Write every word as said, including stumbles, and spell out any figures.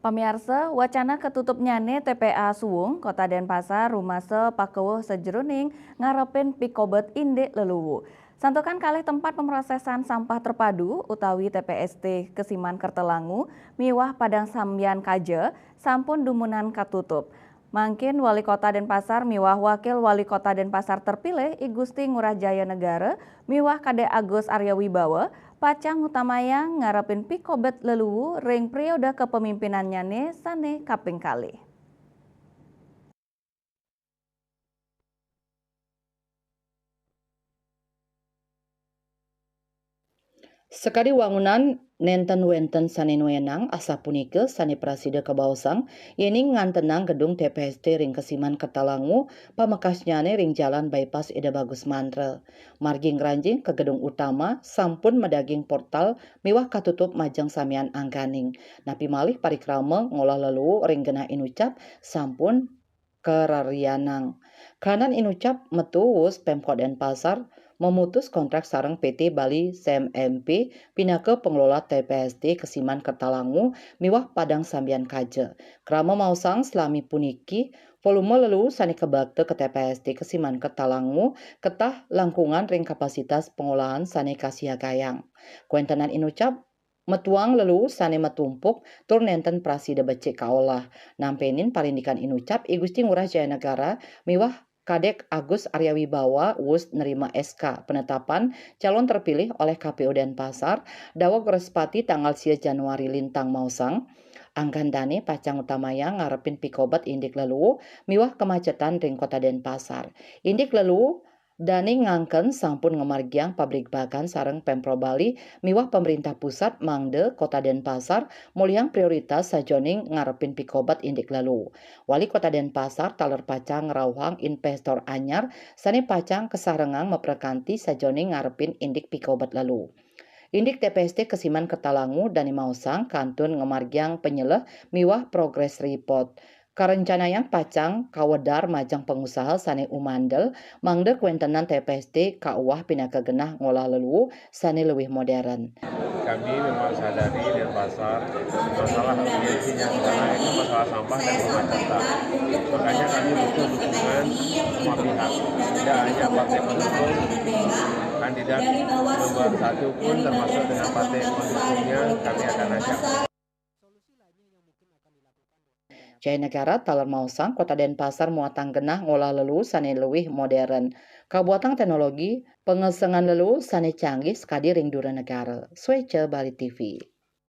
Pamiarsa, wacana katutupnyané T P A Suwung, Kota Denpasar, rumasa pakewuh sajeroning ngarepin pikobet indik leluwu. Santukan kalih tempat pemrosesan sampah terpadu utawi T P S T Kesiman Kertalangu miwah Padang Sambian Kaja sampun dumunan katutup. Mangkin Wali Kota Denpasar miwah Wakil Wali Kota Denpasar terpilih I Gusti Ngurah Jaya Negara miwah Kadek Agus Arya Wibawa pacang ngutamayang ngarepin pikobet leluwu ring periode kepemimpinannyané sané kaping kalih. Sakadi wangunan nénten wénten sané nuénang, asapunika sané prasida kabaosang yéning ngantenang gedung T P S T ring Kesiman Kertalangu, pamekasnyané ring Jalan Bypass Ida Bagus Mantra. Margi ngranjing ka gedung utama sampun madaging portal miwah katutup majeng samian angganing. Napi malih parikrama ngolah leluwu ring genah inucap sampun kararianang. Kranan inucap metu wus Pemkot Denpasar mamutus kontrak sareng P T Bali Sem M P pinaka pengelola T P S T Kesiman Kertalangu miwah Padang Sambian Kaja. Krama maosang salami puniki, volume leluwu sané kabakta ka T P S T Kesiman Kertalangu ketah langkungan ring kapasitas pengolahan sané kasiagayang. Kawéntenan inucap metuang leluwu sané matumpuk tur nénten prasida becik kaolah. Nampénin parindikan inucap, I Gusti Ngurah Jaya Negara miwah Kadek Agus Arya Wibawa wus nerima S K penetapan calon terpilih oleh K P U Denpasar, daweg Wrespati tanggal sia Januari lintang maosang, anggan dané pacang ngutamayang ngarepin pikobet indik leluwu miwah kemacetan ring Kota Denpasar. Indik leluwu dané ngangken sampun ngamargiang pabligbagan sareng Pemprov Bali miwah pemerintah pusat mangda Kota Denpasar molihang prioritas sajeroning ngarepin pikobet indik leluwu. Wali Kota Denpasar taler pacang ngrauhang investor anyar sané pacang kasarengang maprakanti sajeroning ngarepin indik pikobet leluwu. Indik T P S T Kesiman Kertalangu dané maosang kantun ngamargiang panyeleh miwah progress report. Karencanayang pacang kawedar majeng pangusaha sané umandel mangda kawéntenan T P S T kauwah pinaka genah ngolah leluwu sané luwih modern. Kami memang sadari Denpasar, masalah urgensinya sekarang itu masalah sampah dan kemacetan. Makanya kami butuh dukungan semua pihak. Tidak hanya partai pendukung kandidat nomor satu pun, termasuk dengan partai pendukungnya, kami akan ajak. Jaya Negara taler maosang Kota Denpasar muatang genah ngolah leluwu sané luwih modern, kabuatang teknologi pangesengan leluwu sané canggih sakadi ring dura negara. Swéca Bali T V.